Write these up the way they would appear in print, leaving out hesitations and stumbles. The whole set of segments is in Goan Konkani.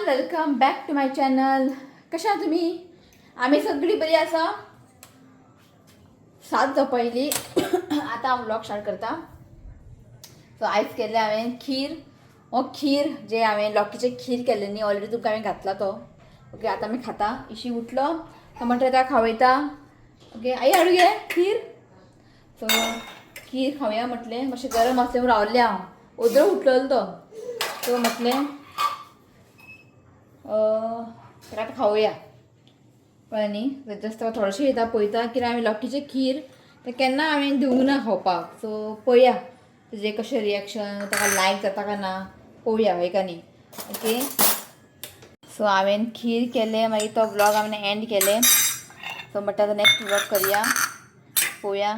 Welcome back to my channel. कशा तुम्ही? आम्ही सगळी बरी आसा. 7 जावपा येयली. आतां हांव व्लॉग स्टार्ट करता. सो आयज केल्लें हांवें खीर. हो खीर जे हांवें लोकीचें खीर केल्लें न्ही, ऑलरेडी तुमकां हांवें घातला तो. ओके, आतां आमी खाता. इशी उठलो तो म्हणटा ताका खावयता. ओके, आई हाडू गे खीर. सो खीर खावया म्हटलें. मातशें गरम आसलें म्हणून रावलें हांव. ओदरो उठलेलो तो. सो म्हटलें ताका आतां खावया. कळ्ळें न्ही? जस्ट ताका थोडेशें येता पळयता कित्याक हांवें लोकीचें खीर तें केन्ना हांवें दिवंक ना खावपाक. सो पळया तेजें कशें रिएक्शन, ताका लायक जाता काय ना पळोवया, हय काय न्ही? ओके, सो हांवें खीर केलें, मागीर तो व्लॉग हांवें एंड केलें. सो म्हणटा आतां नेक्स्ट व्लॉग करया. पळोवया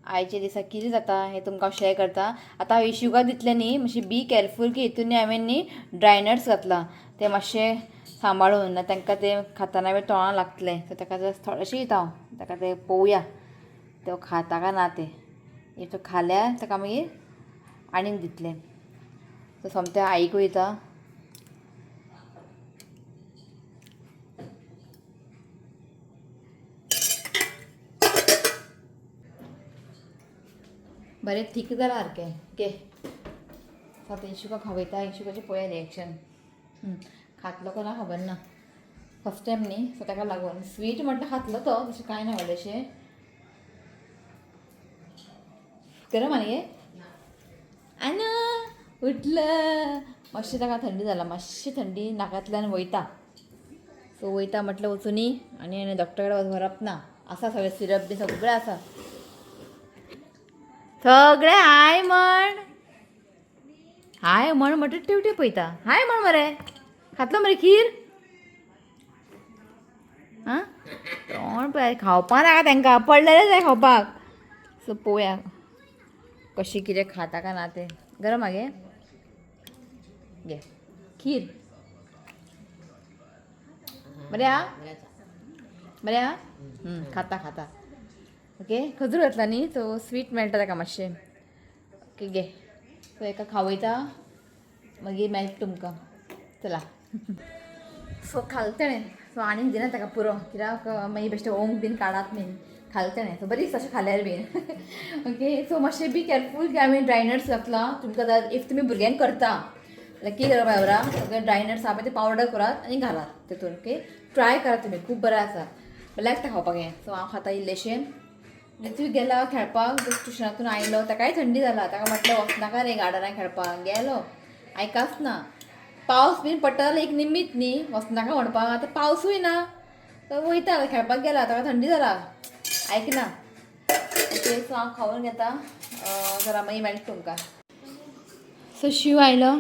आयच्या दिसा कितें जाता हें तुमकां हांव शेअर करता. आतां हांव इशुका दितलें न्ही, मातशें बी कॅरफूल की हितून न्ही हांवें न्ही ड्रायनट्स घातला, ते मातशें सांबाळून ना तांकां ते खाताना बी तोंडाक लागतलें. सो ताका जस्ट थोडेशें दिता हांव ताका, ते पळोवया तो खाता काय ना तें. If तो खाल्यार ताका मागीर आनीक दितलें. सो सोमतें आईकूय दिता. बरें थीक जाला सारकें. ओके, सो आतां इशुका खावयता. इशुकाचें पळोवया रिएक्शन. खातलो काय ना खबर ना, फर्स्ट टायम न्ही, सो ताका लागून. स्वीट म्हणटा खातलो तो, तशें कांय ना व्हडलेशें. गरम आनी गे आना उठलं. मातशें ताका थंडी जाला, मातशी थंडी नाकांतल्यान वयता. सो वयता म्हटलें वचुनी आनी आनी डॉक्टरा कडेन व्हरप ना. आसा सगळें सिरप बी सगळें आसा सगळें. हाय म्हण, हाय म्हण म्हणटा, टेवटे पळयता. हाय म्हण मरे, खातलो मरे खीर? आं, तोंड पळय, खावपा नाका तांकां, पडलेलें जाय खावपाक. सो पळोवया कशी कितें खाता काय ना तें. गरम आगे घे खीर. बरें आहा, बरें आहा. खाता खाता. ओके, खजूर घातला न्ही, सो स्वीट मेळटा ताका मातशें. ओके घे. सो हेका खावयता, मागीर मेळटा तुमकां. चला. सो खाल तेणें. सो आनीक दिना ताका पुरो, कित्याक मागीर बेश्टें ओंक बीन काडात बीन. खाल तेणें. सो बरी दिसता अशें खाल्यार बीन. ओके, सो मातशें बी कॅरफूल की हांवें ड्रायनट्स घातला. तुमकां जाय if तुमी भुरग्यांक करता जाल्यार कितें करप खबर? सगळे ड्रायनट्स आहा पळय ते पावडर करात आनी घालात तितून. ओके, ट्राय करात तुमी, खूब बरें आसा, लागता खावपाक हें. सो हांव खाता इल्लेशें. तूं गेला खेळपाक, ट्युशनातून आयलो, ताकाय थंडी जाला. ताका म्हटलें वचनाका रे गार्डनाक खेळपाक, गेलो, आयकाच ना. पावस बीन पडटा जाल्यार एक निमीत न्ही वचनाका म्हणपाक, आतां पावसूय ना. तो वयता खेळपाक गेला, ताका थंडी जाला, आयकना. ओके, सो हांव खावन घेता जरा, मागीर मेळटा तुमकां. सो शिव आयलो.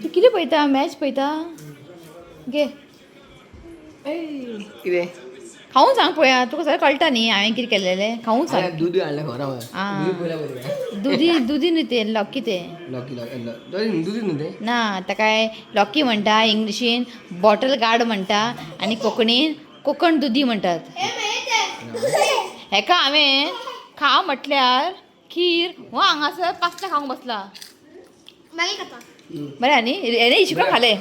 तूं कितें पळयता? मॅच पळयता? घे. कितें? खावून सांग पळया, तुका सगळें कळटा न्ही हांवें कितें केलेलें. खावून सांग. दूद हाडलें खबर आहा. आं. दूद पयल्या बरें. दुदी दुदी न्ही तें, लॉकी तें. लॉकी लॉकी दुदी न्हू तें. ना, ताका लॉकी म्हणटा, इंग्लिशीन बॉटल गार्ड म्हणटा आनी कोंकणीन कोंकण दुदी म्हणटात हेका. हांवें खा म्हटल्यार खीर, हो हांगासर पास्ता खावंक बसला. बरें न्ही हेणे इशुका खालें.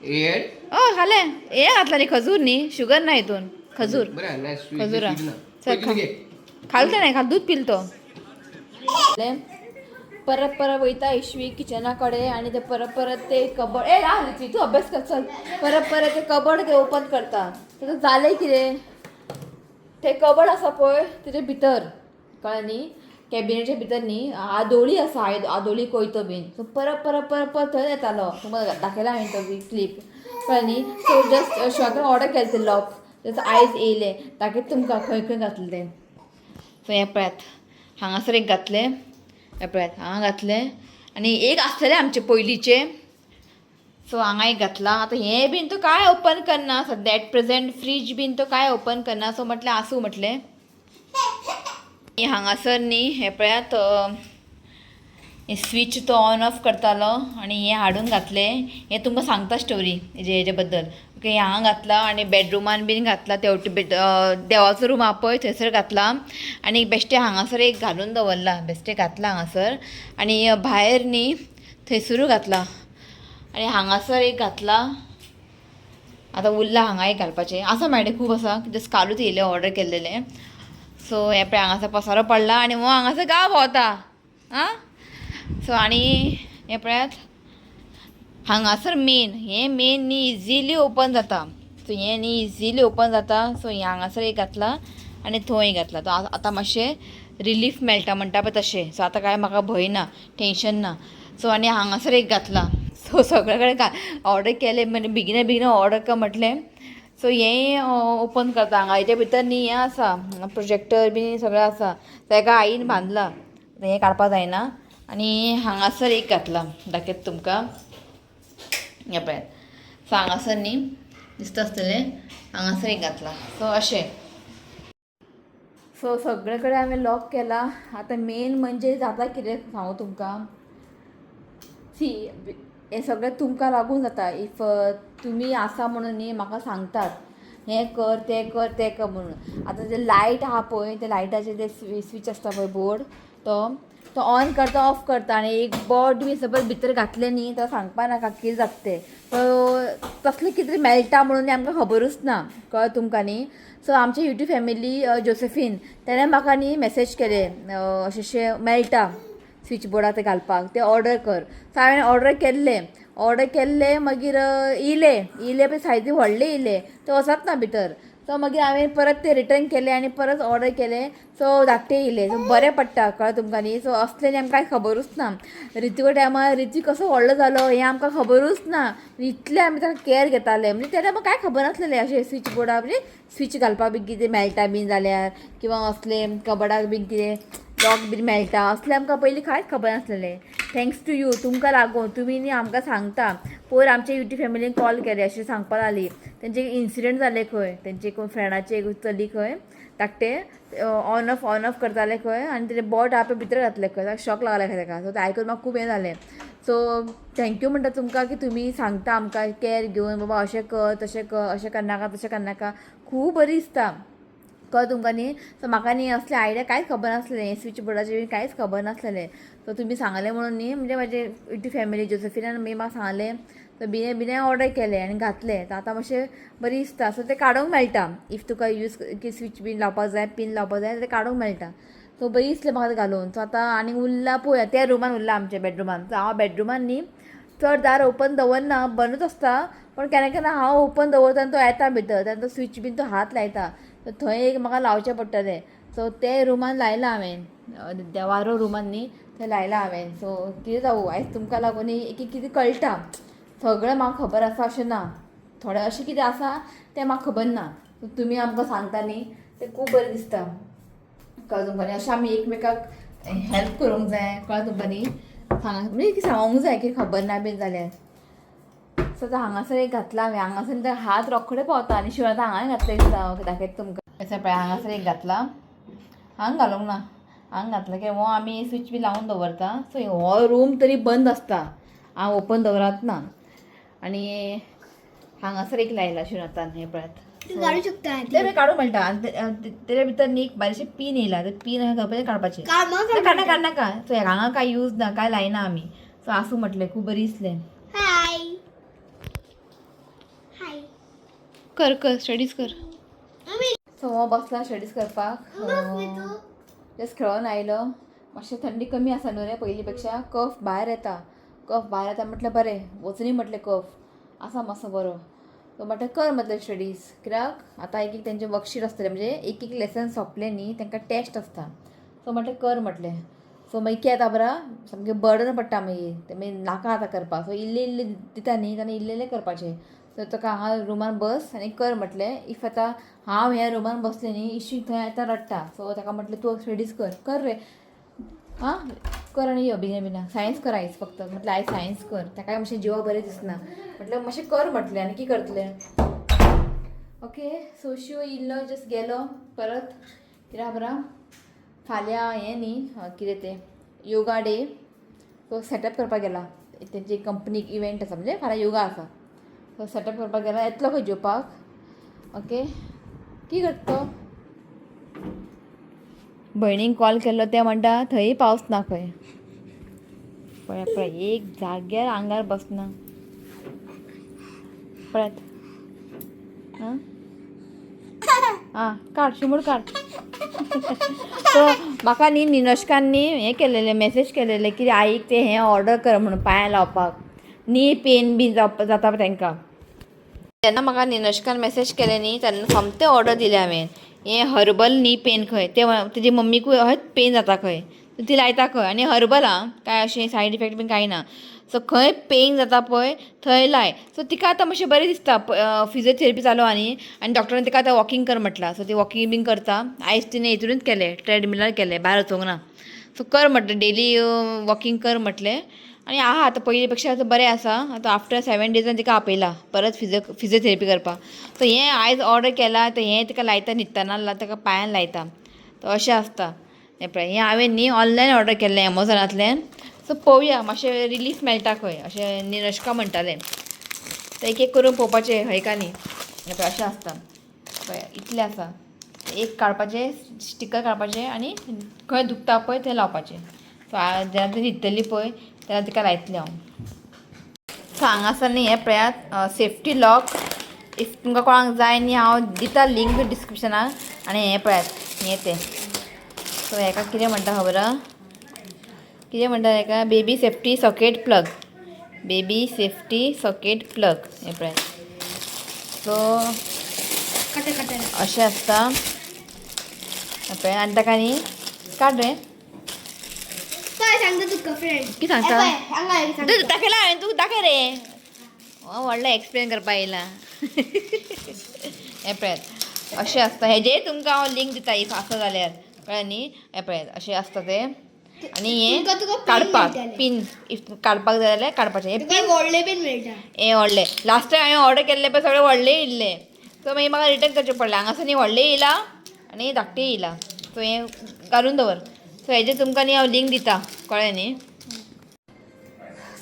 एड. हय खालें. हें घातलां न्ही खजूर न्ही, शुगर ना हितून, खजूर. बरें नायस. खजूर स्वीट ना. चल खा. खाल तें, खाल, दूद पिल तो. परत परत वयता इशवी किचना कडेन आनी ते परत परत ते कबड. ए राव ऋत्वी, तूं अभ्यास कर, चल. परत परत ते कबड ते ओपन करता. ताका जालें कितें, ते कबड आसा पळय तेजे भितर, कळ्ळें न्ही, कॅबिनेटच्या भितर न्ही आदोळी आसा, आदोळी कोयतो बीन. सो परत परत परत परत थंय येतालो. तुमकां दाखयला हांवें तो क्लीप, कळ्ळें न्ही? सो जस्ट शिवाक ऑर्डर केलें तें लॉक, जस्ट आयज येयलें. दाखयता तुमकां खंय खंय घातलें तें. सो हें पळयात, हांगासर एक घातलें, हें पळयात हांगा घातलें आनी एक आसलेलें आमचें पयलींचें. सो हांगा एक घातलां. आतां हें बीन तो कांय ओपन करना सद्या, एट प्रेजेंट फ्रीज बीन तो कांय ओपन करना. सो म्हटलें आसूं म्हटलें. हांगासर न्ही हें पळयात, स्विच तो ऑन ऑफ करतालो आनी हें हाडून घातलें. हें तुमकां सांगता स्टोरी हेजे हेजे बद्दल. ओके, हें हांगा घातलां आनी बेडरुमान बीन घातलां, तेवटे देवाचो रूम आहा पळय थंयसर घातलां आनी बेश्टें हांगासर एक घालून दवरलां, बेश्टें घातलां हांगासर. आनी भायर न्ही थंयसरूय घातलां आनी हांगासर एक घातलां. आतां उरला हांगा एक घालपाचें आसा म्हाजे खूब आसा जस्ट कालूच येयलें ऑर्डर केल्लेलें. सो हें पळय हांगासर पसारो पडला आनी हो हांगासर गांव भोंवता. आं सो आनी हें पळयात हांगासर मेन हें मेन न्ही इजिली ओपन जाता. सो हें न्ही इजिली ओपन जाता. सो हें हांगासर एक घातलां आनी थंय एक घातलां. तो आतां मातशें रिलीफ मेळटा म्हणटा पळय तशें. सो आतां कांय म्हाका भंय ना, टेंशन ना. सो आनी हांगासर एक घातलां. सो सगळे कडेन ऑर्डर केलें म्हणजे बेगिना बेगीन ऑर्डर कर म्हटलें. सो हें ओपन करता हांगा हेच्या भितर न्ही हें आसा प्रोजेक्टर बी सगळें आसा. तेका आईन बांदलां, हें काडपा जायना. आनी हांगासर एक घातलां, दाखयता तुमकां. हें पळयात. सो हांगासर न्ही दिसता आसतलें, हांगासर एक घातलां. सो अशें. सो सगळे कडेन हांवें लॉक केला. आतां मेन म्हणजे जाता कितें सांगू तुमकां, सी हें सगळें तुमकां लागून जाता. If तुमी आसा म्हणून न्ही म्हाका सांगतात हें कर तें कर तें कर म्हणून. आतां जे लायट आहा पळय, ते लायटाचे ते स्विच आसता पळय बोर्ड, तो तो ऑन करता ऑफ करता. आनी एक बोट बी सपोज भितर घातलें न्ही तर सांगपा नाका कितें जाता तें. सो तसलें कितें मेळटा म्हणून आमकां खबरूच ना, कळ्ळें तुमकां न्ही. सो आमची यूट्यूब फॅमिली जोसेफीन तेणें म्हाका न्ही मॅसेज केलें अशें अशें मेळटा स्विच बोर्डार ते घालपाक, ते ऑर्डर कर. सो हांवें ऑर्डर केल्लें, ऑर्डर केल्लें मागीर येयलें, येयलें पळय सायजी व्हडलें येयलें, तें वचत ना भितर. सो मागीर हांवें परत तें रिटर्न केलें आनी परत ऑर्डर केलें. सो धाकटें येयलें. सो बरें पडटा, कळ्ळें तुमकां न्ही. सो असलें न्ही आमकां कांय खबरूच ना. रित्विका टायमार रित्विक कसो व्हडलो जालो हें आमकां खबरूच ना. इतलें आमी ताका कॅर घेताले, म्हणजे त्या टायमार कांय खबर नासलेलें अशें स्विच बोर्डार म्हणजे स्विच घालपाक बी कितें मेळटा बीन जाल्यार, किंवां असलें कबडाक बीन कितें लॉक बीन मेळटा असलें आमकां पयलीं कांयच खबर नासलेलें. Thanks to you, तुमकां लागून तुमी न्ही आमकां सांगता. पयर आमच्या यूट्यूब फॅमिलीन कॉल केले अशें सांगपाक लागली, तेंचे इन्सिडंट जाले खंय, तेंचे कोण फ्रेंडाचे एक चली खंय धाकटे ऑन ऑफ ऑन ऑफ करताले खंय आनी तेजें बोट आहा पळय भितर घातलें खंय, ताका शॉक लागले खंय तेका. सो तें आयकून म्हाका खूब हें जालें. सो thank you म्हणटा तुमकां की तुमी सांगता आमकां कॅर घेवन, बाबा अशें कर तशें कर, अशें करनाका तशें करनाका. खूब बरी दिसता, कळ्ळें तुमकां न्ही. सो म्हाका न्ही असले आयडिया कांयच खबर नासलें, स्विच बोर्डाचें बी कांयच खबर नासलेलें. सो तुमी सांगलें म्हणून न्ही म्हणजे म्हाजे यूट्यूब फॅमिली जोसेफिनान मागीर म्हाका सांगलें. सो बिने बिने ऑर्डर केलें आनी घातलें. तो आतां मातशें बरी दिसता. सो तें काडूंक मेळटा if तुका यूज की स्विच बीन लावपाक जाय, पीन लावपाक जाय तें काडूंक मेळटा. सो बरी दिसलें म्हाका तें घालून. सो आतां आनी उरला पळोवया त्या रुमान उरला आमच्या बेडरुमान. सो हांव बेडरुमान न्ही चड दार ओपन दवरना, बंदूच आसता. पण केन्ना केन्ना हांव ओपन दवरता आनी तो येता भितर, तेन्ना तो स्विच बीन तो हात लायता. सो थंय एक म्हाका लावचें पडटलें. सो ते रुमान लायलां हांवें, देवारो रुमान न्ही थंय लायलां हांवें. सो कितें जावूं आयज तुमकां लागून एक एक कितें कळटा. सगळें म्हाका खबर आसा अशें ना, थोडें अशें कितें आसा तें म्हाका खबर ना. तुमी आमकां सांगता न्ही तें खूब बरें दिसता, कळ्ळें तुमकां न्ही. अशें आमी एकमेकाक हेल्प करूंक जाय, कळ्ळें तुमकां न्ही. सांग म्हणजे सांगूंक जाय की खबर ना बीन जाल्यार. सो आतां हांगासर एक घातला हांवें, हांगासर ते हात रोखडे पावता आनी शिवाय आतां हांगाय घातलें दिसता. ओके दाखयता तुमकां. अशें पळय हांगासर एक घातला, हांगा घालूंक ना, हांगा घातला की हो आमी स्विच बी लावन दवरता. सो हो रूम तरी बंद आसता, हांव ओपन दवरात ना. आनी हांगासर एक लायला शिवनाथान, हें पळयात. काडू शकता ते बी काडूंक मेळटा. आनी तेच्या भितर न्ही एक बारीकशें पीन येयला, ते पीन अशें काडपाचें. काडना काडनाका. सो हांगा कांय यूज ना, कांय लायना आमी. सो आसूं म्हटलें, खूब बरी दिसलें. हाय हाय कर कर स्टडीज कर. सो हो बसला स्टडीज करपाक, जस्ट खेळोन आयलो. मातशें थंडी कमी आसा न्हू रे पयलीं पेक्षा. कफ भायर येता, कफ भायर येता म्हटलें बरें वचुनी म्हटलें कफ आसा मातसो बरो. सो म्हटलें कर म्हटलें स्टडीज, कित्याक आतां एक एक तेंचे वर्कशीट आसतलें, म्हणजे एक एक लेसन सोंपलें न्ही तांकां टेस्ट आसता. सो म्हटलें कर म्हटलें. सो मागीर कितें जाता बरा सामकें बर्डन पडटा मागीर तें, मागीर नाका आतां करपाक. सो इल्लें इल्लें दिता न्ही तेन्ना इल्लें इल्लें करपाचें. सो ताका हांगा रुमान बस आनी कर म्हटलें. If आतां हांव ह्या रुमान बसलें न्ही, इशी थंय आतां रडटा. सो ताका म्हटलें तूं स्टडीज कर, कर रे आं कर आनी यो बेगीन बेगीन सायन्स कर आयज फक्त. म्हटलें आयज सायन्स कर, ताका मातशें जिवा बरें दिसना म्हटलें मातशें कर म्हटलें आनी कितें करतलें. ओके सो शिव इल्लो जस्ट गेलो परत कित्याक बरा फाल्यां हें न्ही कितें तें योगा डे, सो सेटअप करपाक गेला. तेंची कंपनीक इवेंट आसा, म्हणजे फाल्यां योगा आसा. सो सेटअप करपाक गेला, येतलो खंय जेवपाक. ओके की करता तो? भयणीक कॉल केल्लो, तें म्हणटा थंय पावस ना खंय. पळय पळय एक जाग्यार आंगार बसना पळयात. आं आं काड शिमूड काड. सो म्हाका न्ही निनोशकान न्ही हें केलेलें, मॅसेज केलेलें की आईक तें हें ऑर्डर कर म्हणून पांयां लावपाक, नी पेन बी जाता तांकां. जेन्ना म्हाका निनोशकान मॅसेज केलें न्ही तेन्ना सोमतें ऑर्डर दिलें हांवें. हें हर्बल नी पेन खंय तें, तेजी मम्मीकूय हय पेन जाता खंय, ती लायता खंय. आनी हर्बल आं, कांय अशें सायड इफेक्ट बीन कांय ना. सो खंय पेन जाता पळय थंय लाय. सो तिका आतां मातशें बरें दिसता. फिजियोथेरपी चालू आहा न्ही, आनी डॉक्टरान तिका आतां वॉकिंग कर म्हटलां. सो ती वॉकिंग बीन करता. आयज तिणें हितूनच केलें, ट्रेडमिलार केलें, भायर वचूंक ना. सो कर म्हटलें, डेली वॉकिंग कर म्हटलें. आनी आहा आतां पयलीं पेक्षा आतां बरें आसा. आतां आफ्टर 7 डेजान तिका आपयला परत फिजियोथेरपी करपाक. सो हें आयज ऑर्डर केलां, आतां हें तिका लायता न्हिदतना, ताका पांयान लायता. तो अशें आसता. हें पळय, हें हांवें न्ही ऑनलायन ऑर्डर केल्लें एमेझॉनांतल्यान. सो पळोवया मातशें रिलीफ मेळटा खंय, अशें निरश्का म्हणटालें. तर एक एक करून पळोवपाचें हय का न्ही. हें पळय अशें आसता, पळय इतलें आसा. एक काडपाचें, स्टिकर काडपाचें आनी खंय दुखता पळय थंय लावपाचें. सो जेन्ना ती न्हिदतली पळय तेन्ना तिका लायतलें हांव. सो हांगासर न्ही हें पळयात, सेफ्टी लॉक. If तुमकां कोणाक जाय न्ही हांव दिता लिंक डिस्क्रिप्शनाक. आनी हें पळयात, हें तें. सो हेका कितें म्हणटा खबर आहा, कितें म्हणटा हेका? Baby safety socket plug, baby safety socket plug. हें पळयात. सो अशें आसता. हें पळय, आनी ताका न्ही काड रे. सांगता तुका फ्रेंड. कितें सांगता? हांगा. तूं दाखयला हांवें तुका, दाखय रे. व्हडलो एक्सप्लेन करपा येयला. हें पळयात, अशें आसता. हेजेय तुमकां हांव लिंक दिता if आसा जाल्यार, कळ्ळें न्ही. हें पळयात, अशें आसता तें. आनी हें तुका pin काडपाक मेळटलें. पिन if काडपाक जाय जाल्यार काडपाचें हें. तुका व्हडलें बीन मेळटा. हें व्हडलें लास्ट टायम हांवें ऑर्डर केल्लें पळय, सगळें व्हडलें येयल्लें. सो मागीर म्हाका रिटर्न करचें पडलें. हांगासर न्ही व्हडलें येयलां आनी धाकटें येयलां. सो हें घालून दवर. सो हेजें तुमकां न्ही हांव लिंक दिता, कळ्ळें न्ही.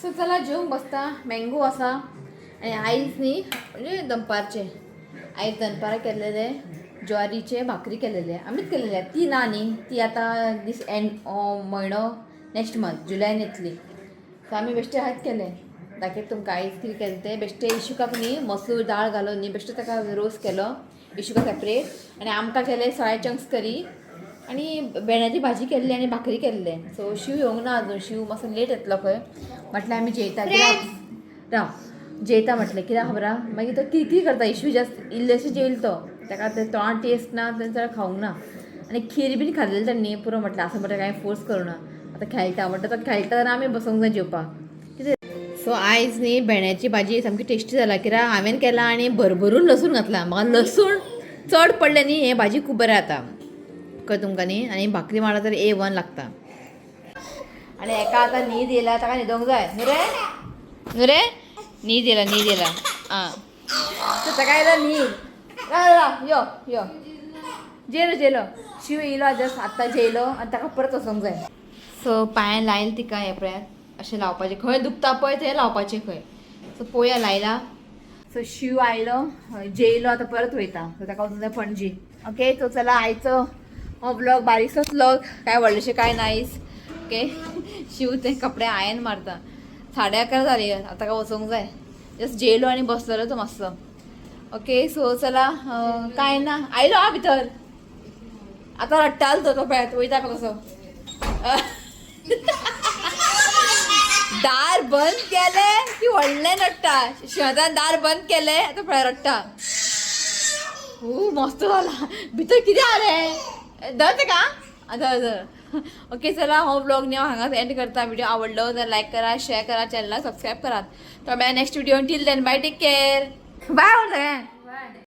सो चला जेवंक बसता. मँगो आसा. आनी आयज न्ही म्हणजे दनपारचें, आयज दनपारां केल्लेले ज्वारीचे भाकरी केलेले, आमीच केलेले. ती ना न्ही, ती आतां दीस एंड म्हयनो, नेक्स्ट मंथ जुलयान येतली. सो आमी बेश्टे हात केले. दाखयता तुमकां आयज कितें केलें तें. बेश्टे इशुकाक न्ही मसूर दाळ घालून न्ही बेश्टे ताका रोस केलो इशुका सेपरेट. आनी आमकां केले सोया चंक्स करी आनी भेंड्याची भाजी केल्ली आनी भाकरी केल्ले. सो शीव येवंक ना अजून, शीव मातसो लेट येतलो खंय. म्हटल्यार आमी जेयता कित्याक, राव जेयता म्हटलें कित्याक खबर आहा, मागीर तो किरकिर करता. इशू जास्त इल्लेशें जेयल तो, ताका ते तोंडाक टेस्ट ना, तें चड खावंक ना. आनी खीर बीन खाल्लेली तांणी पुरो म्हटलें आसा म्हटल्यार कांय फोर्स करूं ना. आतां खेळटा म्हणटा तो, खेळटा जाल्यार आमी बसोंक जाय जेवपाक कितें. सो आयज न्ही भेंड्याची भाजी सामकी टेस्टी जाला, कित्याक हांवें केला आनी भरभरून लसूण घातला. म्हाका लसूण चड पडलें न्ही हें भाजी खूब बरें जाता, कळ्ळें तुमकां न्ही. आनी भाकरी मारला तर A1 लागता. आनी हेका आतां न्हीद येयला, ताका न्हिदोंक जाय. न्हू रे, न्हू रे, न्हीद येयला, न्हीद येयला. आं सो ताका येयला न्हीद. राव राव, यो यो, जेलो जेलो. शीव येयलो जस्ट आत्तां जेयलो आनी ताका परत वचोंक जाय. सो पांयां लायल तिका. हें पळयात, अशें लावपाचें, खंय दुखता पळय थंय लावपाचें खंय. सो पळोवया लायला. सो शीव आयलो, जेयलो, आतां परत वयता. सो ताका वचूंक जाय पणजी. ओके, सो चला आयचो हो व्लॉग बारीकसोच व्लॉग, काय व्हडलेशें काय नायस. ओके, शीव ते कपडे आयन मारता. 11:30 जाली, आतां ताका वचोंक जाय. जस्ट जेयलो आनी बसलेलो तो मातसो. ओके, सो चला, काय ना, आयलो आ भितर. आतां रडटालो तो, तो पळयात वयता कसो. दार बंद केलें की व्हडलें रडटा. शिवातान दार बंद केलें, आतां पळय रडटा. खूब मस्त जाला भितर. कितें आहा रे, धर तेका, धर धर. ओके, चला हो व्लॉग न्ही हांव हांगाच एंड करता. व्हिडिओ आवडलो जाल्यार लायक करा, शेअर करा, चॅनलाक सबस्क्रायब करात. तो मेळया next video. Till then bye, take care, bye. सगळ्यांक.